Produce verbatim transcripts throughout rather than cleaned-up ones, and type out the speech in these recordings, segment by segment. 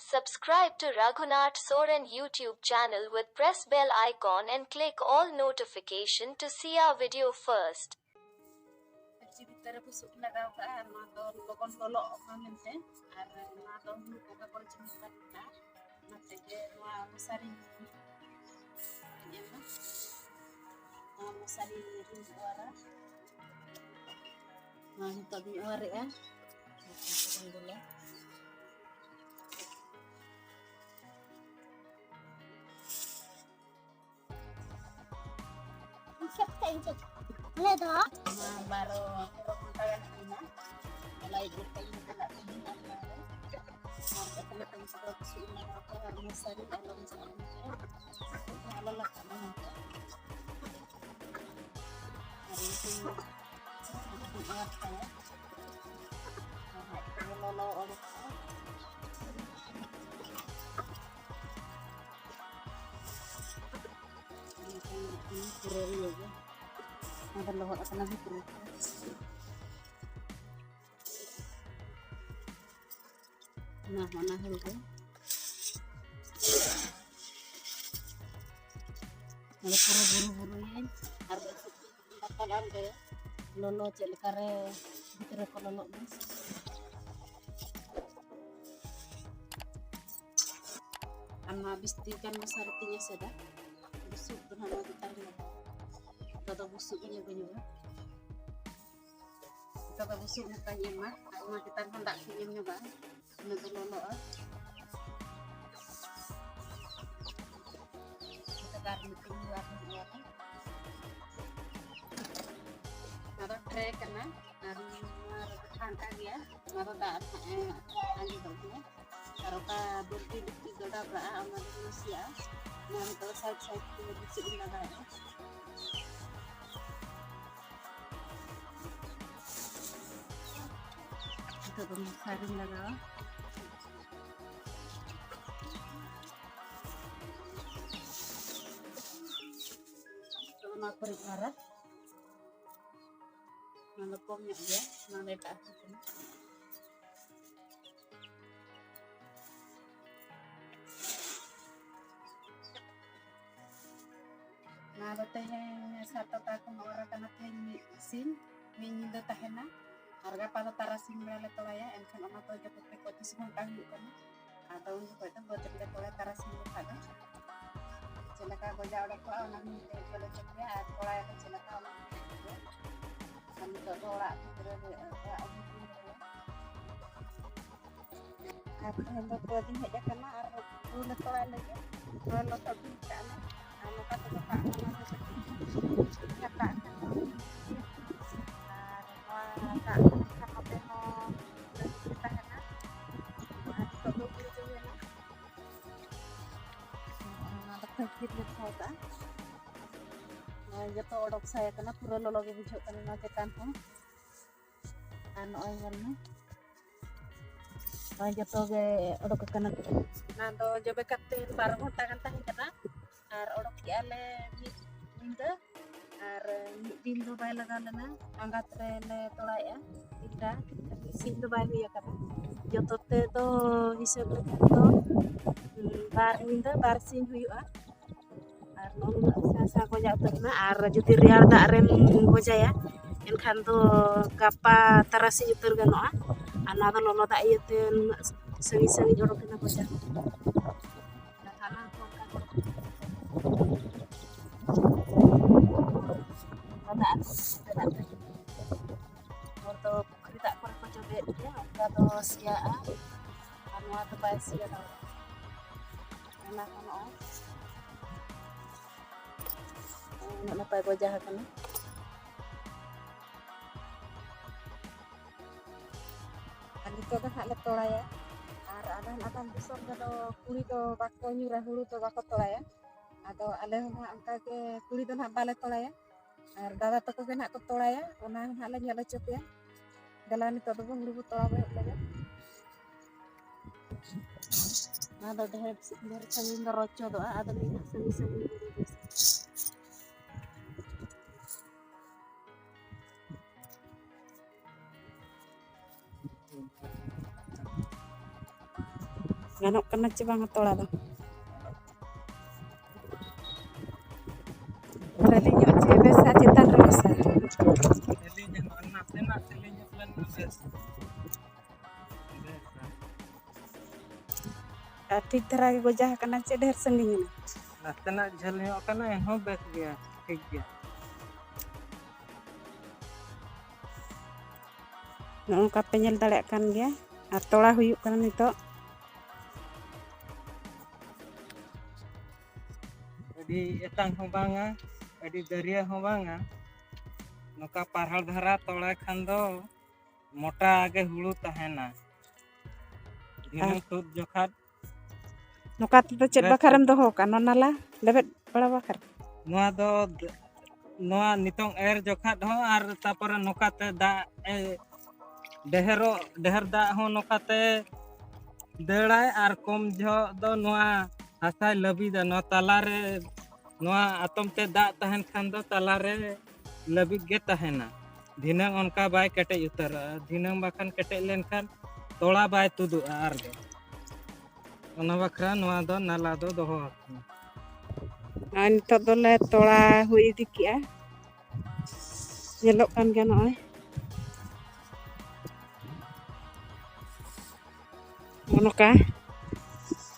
Subscribe to Raghunath Soren YouTube channel with press bell icon and click all notification to see our video first. ᱟᱨ ᱪᱮᱫ ᱵᱷᱤᱛᱟᱹᱨ ᱨᱮ ᱵᱩᱥᱩᱵ ᱞᱟᱜᱟᱣ ᱠᱟᱜᱼᱟ, ᱟᱨ ᱱᱚᱣᱟ ᱫᱚ ᱞᱚᱜᱚᱱ ᱞᱚᱞᱚᱜ ᱢᱟ ᱢᱮᱱᱛᱮ, ᱟᱨ ᱱᱚᱣᱟ ᱫᱚ ᱦᱩᱲᱩ ᱠᱚ ᱜᱟᱵᱚᱞ ᱡᱤᱱᱤᱥ ᱠᱟᱱᱟ, ᱚᱱᱟ ᱛᱮᱜᱮ ᱱᱚᱣᱟ ᱢᱚᱥᱟᱨᱤ ᱮᱢᱟ, ᱱᱚᱣᱟ ᱢᱚᱥᱟᱨᱤ ᱨᱤᱧ ᱚᱣᱟᱨᱟ᱾ ᱱᱚᱣᱟ ᱱᱤᱛᱚᱜ ᱫᱚᱧ ᱚᱣᱟᱨᱮᱜᱼᱟ᱾ ᱟᱞᱮ ᱫᱚ ᱵᱟᱨᱚ ᱛᱮᱨᱚ ᱜᱷᱚᱱᱴᱟ ᱜᱟᱱ ᱦᱩᱭᱱᱟ᱾ ᱞᱟᱭᱤᱴ ᱜᱮ ᱛᱮᱧ ᱪᱟᱞᱟᱜ ᱠᱟᱱᱟ᱾ ᱟᱨ ᱮᱠᱷᱚᱱ ᱛᱮᱧ ᱪᱟᱞᱟᱜ ᱠᱟᱱᱟ᱾ ᱟᱨ ᱢᱚᱥᱟᱨᱤ ᱟᱞᱚᱢ ᱪᱟᱞᱟᱜ᱾ ᱟᱞᱚ ᱞᱟᱜᱟᱜ ᱢᱟ᱾ ᱟᱨ ᱤᱧ ᱞᱚᱞᱚ ᱚᱰᱚᱠᱚᱜᱼᱟ᱾ ᱯᱩᱨᱟᱹ ᱤᱭᱟᱹ ᱜᱮ᱾ ᱚᱱᱟ ᱫᱚ ᱞᱚᱦᱚᱫ ᱟᱠᱟᱱᱟ ᱵᱷᱤᱛᱨᱤ ᱛᱮ᱾ ᱚᱱᱟ ᱦᱚᱸ ᱚᱱᱟ ᱦᱩᱲᱩ ᱜᱮ᱾ ᱚᱱᱟ ᱯᱩᱨᱟᱹ ᱵᱩᱨᱩ ᱵᱩᱨᱩᱭᱟᱹᱧ ᱟᱨ ᱫᱟᱠᱟ ᱫᱟᱢ ᱨᱮ ᱞᱚᱞᱚ ᱪᱮᱫ ᱞᱮᱠᱟ ᱨᱮ ᱵᱷᱤᱛᱨᱤ ᱠᱚ ᱞᱚᱞᱚᱜ ᱢᱟ᱾ ᱟᱨ ᱱᱚᱣᱟ ᱵᱤᱥᱛᱤ ᱜᱟᱱ ᱢᱚᱥᱟᱨᱤ ᱛᱤᱧ ᱮᱥᱮᱫᱟ᱾ ᱵᱩᱥᱩᱵ ᱫᱚ ᱱᱟᱦᱟᱜ ᱱᱚᱣᱟ ᱪᱮᱛᱟᱱ ᱨᱮ ᱞᱟᱜᱟᱣᱟ᱾ ᱱᱤᱛᱚᱜ ᱫᱚ ᱵᱩᱥᱩᱵ ᱤᱧ ᱟᱹᱜᱩ ᱧᱚᱜᱟ᱾ ᱱᱤᱛᱚᱜ ᱫᱚ ᱵᱩᱥᱩᱵ ᱢᱚᱴᱟᱧ ᱮᱢᱟ ᱟᱨ ᱚᱱᱟ ᱪᱮᱛᱟᱱ ᱠᱷᱚᱱ ᱫᱟᱜ ᱠᱚᱧ ᱮᱢ ᱧᱚᱜᱟ᱾ ᱤᱱᱟᱹ ᱫᱚ ᱞᱚᱞᱚᱜᱼᱟ᱾ ᱱᱤᱛᱚᱜ ᱫᱚ ᱟᱨ ᱢᱤᱫᱴᱮᱱ ᱞᱟᱜᱟᱣᱟ᱾ ᱱᱚᱣᱟ ᱫᱚ ᱴᱨᱮ ᱠᱟᱱᱟ ᱟᱨ ᱱᱚᱣᱟ ᱨᱮᱫᱚ ᱴᱷᱟᱱᱰᱟ ᱜᱮᱭᱟ᱾ ᱱᱚᱣᱟ ᱫᱚ ᱫᱟᱜ ᱨᱮ ᱦᱟᱸᱜ ᱟᱸᱡᱮᱫᱚᱜ ᱜᱮᱭᱟ᱾ ᱟᱨ ᱚᱠᱟ ᱵᱟᱹᱞᱛᱤ ᱞᱩᱛᱤ ᱫᱚ ᱰᱟᱵᱨᱟᱜᱼᱟ, ᱚᱱᱟ ᱫᱚ ᱱᱟᱥᱮᱭᱟᱜᱼᱟ᱾ ᱱᱚᱣᱟ ᱱᱤᱛᱚᱜ ᱥᱟᱭᱤᱰ ᱥᱟᱭᱤᱰ ᱛᱮ ᱵᱩᱥᱩᱵ ᱤᱧ ᱞᱟᱜᱟᱣᱮᱫᱼᱟ᱾ ᱱᱤᱛᱚᱜ ᱫᱚ ᱢᱚᱥᱟᱨᱤᱧ ᱞᱟᱜᱟᱣᱟ᱾ ᱱᱤᱛᱚᱜ ᱫᱚ ᱱᱚᱣᱟ ᱠᱚᱨᱮᱧ ᱟᱨᱟ᱾ ᱱᱚᱣᱟ ᱫᱚ ᱠᱚᱢ ᱧᱚᱜ ᱜᱮᱭᱟ, ᱱᱚᱣᱟ ᱫᱚ ᱮᱴᱟᱜ ᱟᱹᱛᱩ ᱠᱟᱱᱟ᱾ ᱟᱫᱚ ᱛᱮᱦᱮᱧ ᱥᱟᱛ ᱴᱟᱠᱟ ᱠᱚ ᱦᱚᱨ ᱟᱠᱟᱱᱟ, ᱛᱮᱦᱮᱧ ᱢᱤᱫ ᱥᱤᱧ ᱢᱤᱫ ᱧᱤᱫᱟᱹ ᱛᱟᱦᱮᱱᱟ᱾ ᱟᱨ ᱜᱟᱯᱟ ᱫᱚ ᱛᱟᱨᱟᱥᱤᱧ ᱵᱮᱲᱟ ᱞᱮ ᱛᱚᱲᱟᱭᱟ, ᱮᱱᱠᱷᱟᱱ ᱚᱱᱟ ᱫᱚ ᱡᱚᱛᱚ ᱛᱮ ᱯᱚᱸᱪᱤᱥ ᱜᱷᱚᱱᱴᱟ ᱦᱩᱭᱩᱜ ᱠᱟᱱᱟ᱾ ᱟᱫᱚ ᱩᱱ ᱡᱚᱠᱷᱚᱡ ᱫᱚ ᱵᱟᱹᱫᱽ ᱨᱮᱞᱮ ᱛᱚᱲᱟᱭᱟ, ᱛᱟᱨᱟᱥᱤᱧ ᱡᱚᱠᱷᱟᱡ ᱫᱚ ᱪᱮᱫ ᱞᱮᱠᱟ ᱜᱚᱡᱟ ᱚᱰᱚᱠᱚᱜᱼᱟ, ᱚᱱᱟ ᱦᱚᱸ ᱧᱮᱞ ᱦᱚᱪᱚ ᱯᱮᱭᱟ᱾ ᱟᱨ ᱛᱚᱲᱟᱭᱟᱞᱮ ᱪᱮᱫ ᱞᱮᱠᱟ, ᱚᱱᱟ ᱦᱚᱸ ᱧᱮᱞ ᱯᱮᱭᱟ᱾ ᱟᱨ ᱱᱤᱛᱚᱜ ᱫᱚ ᱚᱲᱟᱜ ᱵᱷᱤᱛᱨᱤ ᱨᱮ, ᱚᱲᱟᱜ ᱵᱷᱤᱛᱨᱤ ᱨᱮ᱾ ᱟᱨ ᱛᱮᱦᱮᱧ ᱫᱚ ᱵᱟᱹᱫᱽ ᱤᱧ ᱦᱮᱡ ᱟᱠᱟᱱᱟ ᱟᱨ ᱦᱩᱲᱩ ᱞᱮ ᱛᱚᱲᱟᱭ ᱞᱟᱹᱜᱤᱫ᱾ ᱦᱩᱲᱩ ᱞᱚᱥᱚᱫ ᱦᱩᱭ ᱠᱟᱜᱼᱟ ᱞᱮ᱾ ᱟᱨ ᱱᱚᱝᱠᱟ ᱛᱮᱠᱚ ᱫᱟᱜ ᱠᱟᱱᱟ, ᱡᱚᱛᱚ ᱜᱷᱟᱴᱟᱜ ᱠᱟᱱᱟ᱾ ᱟᱨ ᱱᱚᱣᱟ ᱫᱟᱜ ᱞᱮᱱᱠᱷᱟᱱ ᱱᱚᱛᱮ ᱦᱚᱸ ᱛᱟᱦᱮᱱᱟ᱾ ᱟᱨ ᱱᱤᱛᱚᱜ ᱫᱚ ᱦᱩᱲᱩ ᱠᱚ ᱦᱩᱭᱱᱟ᱾ ᱚᱱᱟ ᱫᱚ ᱠᱷᱟᱹᱡ ᱠᱷᱟᱹᱡ ᱞᱮ ᱫᱚᱦᱚ ᱠᱟᱜᱼᱟ᱾ ᱱᱚᱜᱼᱚᱭ ᱡᱚᱛᱚ ᱚᱰᱚᱠ ᱥᱟᱭ ᱠᱟᱱᱟ, ᱯᱩᱨᱟᱹ ᱞᱚᱞᱚ ᱜᱮ ᱵᱩᱡᱷᱟᱹᱜ ᱠᱟᱱᱟ ᱱᱚᱣᱟ ᱪᱮᱛᱟᱱ ᱦᱚᱸ᱾ ᱟᱨ ᱱᱚᱜᱼᱚᱭ ᱧᱮᱞ ᱢᱮ, ᱱᱚᱜᱼᱚᱭ ᱡᱚᱛᱚ ᱜᱮ ᱚᱰᱚᱠ ᱟᱠᱟᱱᱟ᱾ ᱚᱱᱟ ᱫᱚ ᱡᱚᱵᱮ ᱠᱟᱛᱮ ᱵᱟᱨᱚ ᱜᱷᱚᱱᱴᱟ ᱜᱟᱱ ᱛᱟᱦᱮᱸ ᱠᱟᱱᱟ, ᱟᱨ ᱚᱰᱚᱠ ᱠᱮᱜᱼᱟ ᱞᱮ ᱢᱤᱫ ᱧᱤᱫᱟᱹ, ᱟᱨ ᱢᱤᱫ ᱫᱤᱱ ᱫᱚ ᱵᱟᱭ ᱞᱟᱜᱟᱣ ᱞᱮᱱᱟ᱾ ᱟᱸᱜᱟᱛ ᱨᱮᱞᱮ ᱛᱚᱲᱟᱭᱮᱜᱼᱟ, ᱛᱤᱱᱴᱟ, ᱢᱤᱫ ᱥᱤᱧ ᱫᱚ ᱵᱟᱭ ᱦᱩᱭ ᱟᱠᱟᱱᱟ᱾ ᱡᱚᱛᱚ ᱛᱮᱫᱚ ᱦᱤᱥᱟᱹᱵ ᱞᱮᱠᱷᱟᱱ ᱫᱚ, ᱩᱸ, ᱵᱟᱨ ᱧᱤᱫᱟᱹ ᱵᱟᱨ ᱥᱤᱧ ᱦᱩᱭᱩᱜᱼᱟ᱾ ᱟᱨ ᱱᱚᱜᱼᱚ ᱱᱩᱱᱟᱹᱜ ᱥᱟᱥᱟ ᱜᱚᱡᱟ ᱩᱛᱟᱹᱨ ᱮᱱᱟ᱾ ᱟᱨ ᱡᱩᱫᱤ ᱨᱮᱭᱟᱲ ᱫᱟᱜ ᱨᱮᱢ ᱜᱚᱡᱟᱭᱟ, ᱮᱱᱠᱷᱟᱱ ᱫᱚ ᱜᱟᱯᱟ ᱛᱟᱨᱟᱥᱤᱧ ᱩᱛᱟᱹᱨ ᱜᱟᱱᱚᱜᱼᱟ᱾ ᱟᱨ ᱱᱚᱣᱟ ᱫᱚ ᱞᱚᱞᱚ ᱫᱟᱜ ᱤᱭᱟᱹᱛᱮ ᱱᱩᱱᱟᱹᱜ ᱥᱟᱺᱜᱤᱧ ᱥᱟᱺᱜᱤᱧ ᱚᱰᱚᱠ ᱮᱱᱟ ᱜᱚᱡᱟ᱾ ᱦᱟᱱᱟ ᱦᱚᱸ ᱚᱱᱠᱟ ᱜᱮ᱾ ᱞᱚᱞᱚ ᱫᱟᱜ ᱟᱨ ᱥᱟᱥᱟ ᱫᱟᱜ ᱛᱮ᱾ ᱦᱚᱲ ᱫᱚ ᱯᱩᱠᱷᱨᱤ ᱫᱟᱜ ᱠᱚᱨᱮ ᱠᱚ ᱡᱚᱵᱮᱭᱮᱫ ᱜᱮᱭᱟ, ᱚᱱᱠᱟ ᱫᱚ ᱥᱮᱭᱟᱜᱼᱟ᱾ ᱟᱨ ᱱᱚᱣᱟ ᱫᱚ ᱵᱟᱭ ᱥᱮᱭᱟ ᱫᱟᱲᱮᱭᱟᱜᱼᱟ᱾ ᱚᱱᱟ ᱦᱚᱸ ᱱᱚᱜᱼᱚᱭ ᱩᱱᱟᱹᱜ ᱱᱟᱯᱟᱭ ᱜᱚᱡᱟ ᱟᱠᱟᱱᱟ᱾ ᱟᱨ ᱱᱤᱛᱚᱜ ᱫᱚ ᱦᱟᱸᱜ ᱞᱮ ᱛᱚᱲᱟᱭᱟ᱾ ᱟᱨ ᱟᱫᱷᱟᱱ ᱟᱫᱷᱟᱱ ᱫᱤᱥᱚᱢ ᱨᱮᱫᱚ ᱠᱩᱲᱤ ᱫᱚ ᱵᱟᱠᱚ ᱧᱤᱨᱟ, ᱦᱩᱲᱩ ᱫᱚ ᱵᱟᱠᱚ ᱛᱚᱲᱟᱭᱟ᱾ ᱟᱫᱚ ᱟᱞᱮ ᱦᱚᱸ ᱦᱟᱸᱜ ᱚᱱᱠᱟ ᱜᱮ ᱠᱩᱲᱤ ᱫᱚ ᱦᱟᱸᱜ ᱵᱟᱞᱮ ᱛᱚᱲᱟᱭᱟ᱾ ᱟᱨ ᱫᱟᱫᱟ ᱛᱟᱠᱚ ᱜᱮ ᱱᱟᱦᱟᱜ ᱠᱚ ᱛᱚᱲᱟᱭᱟ, ᱚᱱᱟ ᱦᱟᱸᱜ ᱞᱮ ᱧᱮᱞ ᱦᱚᱪᱚ ᱯᱮᱭᱟ᱾ ᱫᱮᱞᱟ, ᱱᱤᱛᱚᱜ ᱫᱚᱵᱚ ᱦᱩᱲᱩ ᱵᱚ ᱛᱚᱲᱟ ᱵᱚ ᱮᱦᱚᱵ ᱞᱮᱜᱮ᱾ ᱚᱱᱟ ᱫᱚ ᱰᱷᱮᱨ, ᱰᱷᱮᱨ ᱥᱟᱺᱜᱤᱧ ᱫᱚ ᱨᱚᱪᱚᱫᱚᱜᱼᱟ, ᱟᱫᱚ ᱱᱤᱱᱟᱹᱜ ᱥᱟᱺᱜᱤᱧ ᱥᱟᱺᱜᱤᱧ ᱜᱮ ᱵᱮᱥ᱾ ᱜᱟᱱᱚᱜ ᱠᱟᱱᱟ ᱪᱮ ᱵᱟᱝ ᱛᱚᱲᱟ ᱫᱚ? ᱡᱷᱟᱹᱞᱤ ᱧᱚᱜ ᱪᱮ ᱵᱮᱥᱟ ᱪᱮᱛᱟᱱ ᱨᱮ ᱵᱮᱥᱟ? ᱡᱷᱟᱹᱞᱤ ᱧᱚᱜ, ᱱᱟᱥᱮᱱᱟᱜ ᱡᱷᱟᱹᱞᱤ ᱧᱚᱜ ᱞᱮᱱ ᱠᱷᱟᱱ ᱵᱮᱥ᱾ ᱟᱨ ᱴᱷᱤᱠ ᱫᱷᱟᱨᱟ ᱜᱮ ᱜᱚᱡᱟ ᱟᱠᱟᱱᱟ ᱪᱮ ᱰᱷᱮᱨ ᱥᱟᱺᱜᱤᱧ ᱮᱱᱟ? ᱱᱟᱥᱮᱱᱟᱜ ᱡᱷᱟᱹᱞ ᱧᱚᱜ ᱠᱟᱱᱟ, ᱮᱱᱦᱚᱸ ᱵᱮᱥ ᱜᱮᱭᱟ, ᱴᱷᱤᱠ ᱜᱮᱭᱟ᱾ ᱱᱚᱜᱼᱚ ᱱᱚᱝᱠᱟ ᱯᱮ ᱧᱮᱞ ᱫᱟᱲᱮᱭᱟᱜ ᱠᱟᱱ ᱜᱮᱭᱟ᱾ ᱟᱨ ᱛᱚᱲᱟ ᱦᱩᱭᱩᱜ ᱠᱟᱱᱟ ᱱᱤᱛᱚᱜ᱾ ᱟᱹᱰᱤ ᱮᱛᱟᱝ ᱦᱚᱸ ᱵᱟᱝᱟ, ᱟᱹᱰᱤ ᱫᱟᱹᱨᱭᱟᱹ ᱦᱚᱸ ᱵᱟᱝᱟ᱾ ᱱᱚᱝᱠᱟ ᱯᱟᱨᱦᱟᱲ ᱫᱷᱟᱨᱟ ᱛᱚᱲᱟᱭ ᱠᱷᱟᱱ ᱫᱚ ᱢᱚᱴᱟ ᱜᱮ ᱦᱩᱲᱩ ᱛᱟᱦᱮᱱᱟ᱾ ᱫᱷᱤᱱᱟᱹᱝ ᱟᱨ ᱛᱩᱫ ᱡᱚᱠᱷᱟᱡ ᱱᱚᱝᱠᱟ ᱛᱮᱫᱚ ᱪᱮᱫ ᱵᱮᱥ ᱵᱟᱠᱷᱟᱨᱮᱢ ᱴᱷᱤᱠ᱾ ᱫᱚᱦᱚ ᱠᱟᱜᱼᱟ? ᱱᱚᱣᱟ ᱱᱟᱞᱟ ᱞᱮᱵᱮᱫ ᱵᱟᱲᱟ ᱵᱟᱠᱷᱟᱨ? ᱱᱚᱣᱟ ᱫᱚ ᱫ-, ᱱᱚᱣᱟ ᱱᱤᱛᱚᱝ ᱮᱨ ᱡᱚᱠᱷᱟᱡ ᱦᱚᱸ ᱟᱨ ᱛᱟᱯᱚᱨᱮ ᱱᱚᱝᱠᱟᱛᱮ ᱫᱟᱜ ᱮ, ᱰᱷᱮᱨᱚᱜ, ᱰᱷᱮᱨ ᱫᱟᱜ ᱦᱚᱸ ᱱᱚᱝᱠᱟᱛᱮ ᱫᱟᱹᱲᱟᱭ ᱟᱨ ᱠᱚᱢ ᱡᱚᱦᱚᱜ ᱫᱚ ᱱᱚᱣᱟ ᱦᱟᱥᱟᱭ ᱞᱟᱹᱵᱤᱫᱟ᱾ ᱱᱚᱣᱟ ᱛᱟᱞᱟᱨᱮ, ᱱᱚᱣᱟ ᱟᱛᱚᱢ ᱛᱮ ᱫᱟᱜ ᱛᱟᱦᱮᱱ ᱠᱷᱟᱱ ᱫᱚ ᱛᱟᱞᱟᱨᱮ ᱞᱟᱹᱵᱤᱫ ᱜᱮ ᱛᱟᱦᱮᱱᱟ᱾ ᱫᱷᱤᱱᱟᱹᱝ ᱚᱱᱠᱟ ᱵᱟᱭ ᱠᱮᱴᱮᱡ ᱩᱛᱟᱹᱨᱚᱜᱼᱟ᱾ ᱫᱷᱤᱱᱟᱹᱝ ᱵᱟᱠᱷᱟᱱ ᱠᱮᱴᱮᱡ ᱞᱮᱱᱠᱷᱟᱱ ᱛᱚᱲᱟ ᱵᱟᱭ ᱛᱩᱫᱩᱜᱼᱟ ᱟᱨ ᱜᱮ᱾ ᱚᱱᱟ ᱵᱟᱠᱷᱨᱟ ᱱᱚᱣᱟ ᱫᱚ ᱱᱟᱞᱟ ᱫᱚ ᱫᱚᱦᱚ ᱟᱠᱟᱱᱟ᱾ ᱟᱨ ᱱᱤᱛᱚᱜ ᱫᱚᱞᱮ ᱛᱚᱲᱟ ᱦᱩᱭ ᱤᱫᱤ ᱠᱮᱜᱼᱟ᱾ ᱧᱮᱞᱚᱜ ᱠᱟᱱ ᱜᱮᱭᱟ ᱱᱚᱜᱼᱚᱭ᱾ ᱱᱚᱜᱼᱚ ᱱᱚᱝᱠᱟ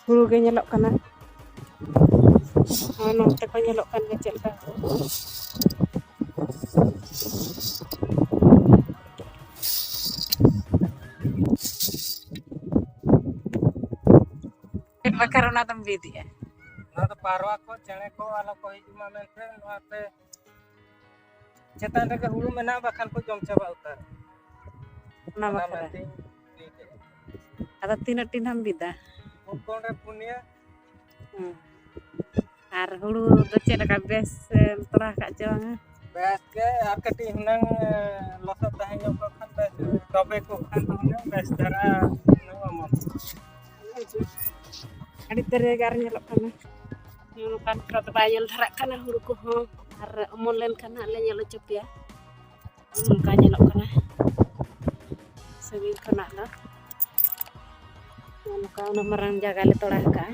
ᱦᱩᱲᱩ ᱜᱮ ᱧᱮᱞᱚᱜ ᱠᱟᱱᱟ᱾ ᱦᱚᱸ, ᱱᱚᱱᱛᱮ ᱠᱚ ᱧᱮᱞᱚᱜ ᱠᱟᱱ ᱜᱮᱭᱟ ᱪᱮᱫ ᱞᱮᱠᱟ᱾ ᱪᱮᱫ ᱵᱟᱠᱷᱟᱨ ᱚᱱᱟ ᱫᱚᱢ ᱵᱤᱫᱮᱜᱼᱟ? ᱱᱚᱣᱟ ᱫᱚ ᱯᱟᱨᱣᱟ ᱠᱚ, ᱪᱮᱬᱮ ᱠᱚ ᱟᱞᱚ ᱠᱚ ᱦᱤᱡᱩᱜ ᱢᱟ ᱢᱮᱱᱛᱮ ᱱᱚᱣᱟ ᱛᱮ ᱪᱮᱛᱟᱱ ᱨᱮᱜᱮ ᱦᱩᱲᱩ ᱢᱮᱱᱟᱜᱼᱟ, ᱵᱟᱠᱷᱟᱱ ᱠᱚ ᱡᱚᱢ ᱪᱟᱵᱟ ᱩᱛᱟᱹᱨᱟ᱾ ᱚᱱᱟ ᱚᱱᱟ ᱵᱟᱠᱷᱨᱟ᱾ ᱢᱮᱱᱛᱮᱧ ᱞᱟᱹᱭ ᱠᱮᱫᱼᱟ᱾ ᱟᱫᱚ ᱛᱤᱱᱟᱹᱜ ᱴᱤᱱ ᱦᱟᱢ ᱵᱤᱫᱟ? ᱯᱩᱱ ᱠᱚᱬ ᱨᱮ ᱯᱩᱱᱭᱟᱹ᱾ ᱦᱩᱸ᱾ ᱟᱨ ᱦᱩᱲᱩ ᱫᱚ ᱪᱮᱫ ᱞᱮᱠᱟ, ᱵᱮᱥ ᱮᱢ ᱛᱚᱨᱟ ᱟᱠᱟᱫ ᱪᱮ ᱵᱟᱝᱟ? ᱵᱮᱥ ᱜᱮ, ᱟᱨ ᱠᱟᱹᱴᱤᱡ ᱦᱩᱱᱟᱹᱝ, ᱮ, ᱞᱚᱥᱚᱫ ᱛᱟᱦᱮᱸ ᱧᱚᱜ ᱠᱚᱜ ᱠᱷᱟᱱ ᱵᱮᱥ, ᱛᱚᱵᱮ ᱠᱚᱜ ᱠᱷᱟᱱ ᱫᱚ ᱦᱩᱱᱟᱹᱝ ᱵᱮᱥ ᱫᱷᱟᱨᱟ ᱦᱩᱱᱟᱹᱝ ᱚᱢᱚᱱ ᱠᱚᱜᱼᱟ᱾ ᱟᱹᱰᱤ ᱫᱟᱹᱨᱭᱟᱹ ᱜᱮ ᱟᱨ ᱧᱮᱞᱚᱜ ᱠᱟᱱᱟ᱾ ᱱᱚᱝᱠᱟᱱ ᱠᱚᱫᱚ ᱵᱟᱭ ᱧᱮᱞ ᱫᱷᱟᱨᱟᱜ ᱠᱟᱱᱟ ᱦᱩᱲᱩ ᱠᱚᱦᱚᱸ, ᱟᱨ ᱚᱢᱚᱱ ᱞᱮᱱᱠᱷᱟᱱ ᱦᱟᱸᱜ ᱞᱮ ᱧᱮᱞ ᱦᱚᱪᱚ ᱯᱮᱭᱟ᱾ ᱱᱚᱝᱠᱟ ᱧᱮᱞᱚᱜ ᱠᱟᱱᱟ, ᱥᱟᱺᱜᱤᱧ ᱠᱷᱚᱱᱟᱜ ᱫᱚ ᱱᱚᱝᱠᱟ ᱩᱱᱟᱹᱜ ᱢᱟᱨᱟᱝ ᱡᱟᱭᱜᱟ ᱞᱮ ᱛᱚᱲᱟ ᱟᱠᱟᱫᱼᱟ᱾